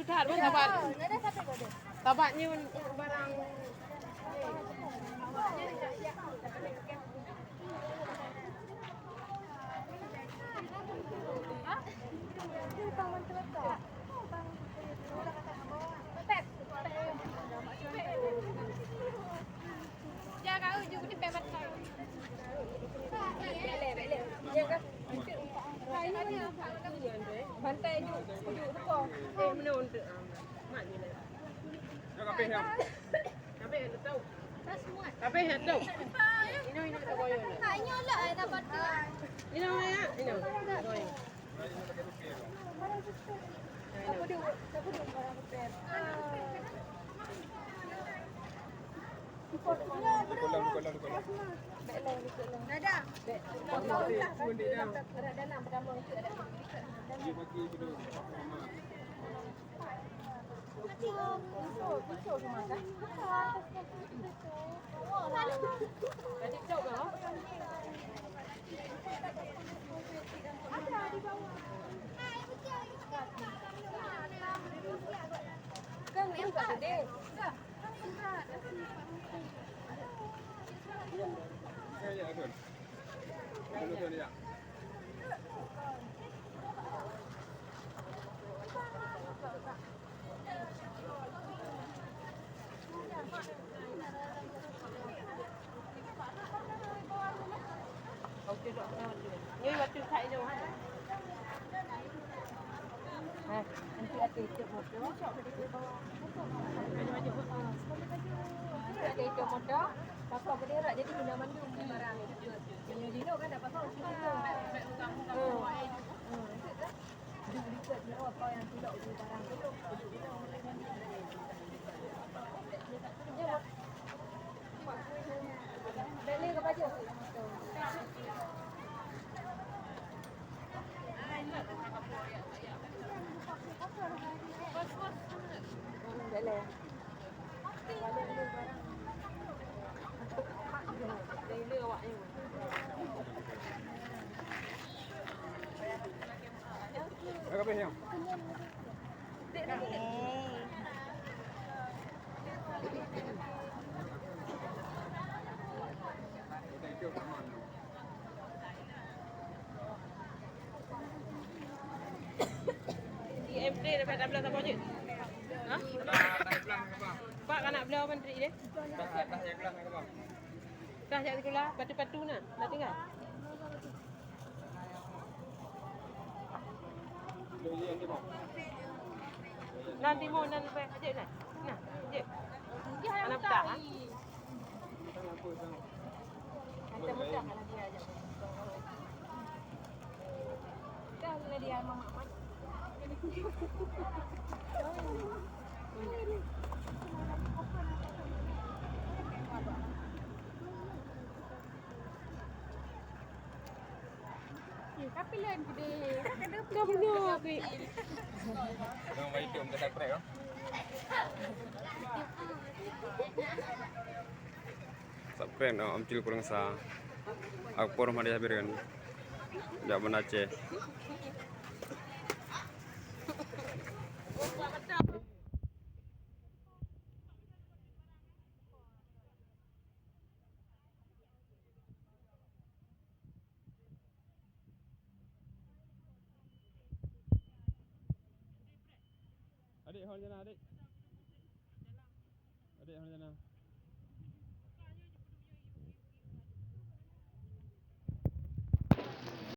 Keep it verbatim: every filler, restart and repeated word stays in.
Sabat, sabat. Sabat nyoe barang. Bantai ju, ju teuka. Eh, meunan untuk, ah, mak ni lah. Dah habis dah. Habis dah tahu. Habis dah tahu. Ini, ini tak payah. Ha, ini olak ai dapat tu. Ini ya, ini. Apa dia? Apa dia? Kan yang tak ada. Nyoe waktu that nyoe, ha. Ha, nanti ada ikut motor. Nanti ada ikut motor. Pakok bendera jadi guna mandum barang. Yang dino kan dapat tahu sini tu. Hmm. Hmm, itu kan. Jadi ikut dia apa yang tulak di barang tu. Di M T dapat enam belas apa je? Ha? Pak, kan nak beli apa menteri dia? Dah jak sekolah, patu-patu na, dah tinggal. Nan timu nan lepai aja nah. Nah, je. Anak muda, ha? Hantar mudah kalau dia aja. Dah bila dia mamak-mamak. Eh, tapi lain gede. Dah benar, Abi. Orang baik tu, minta subscribe, oh. Subscribe, oh, Om Cil Kurang Sa. Akpor Madya Biren. Jak Banda Aceh. Adik, hon jana, adik. Adik, hon jana.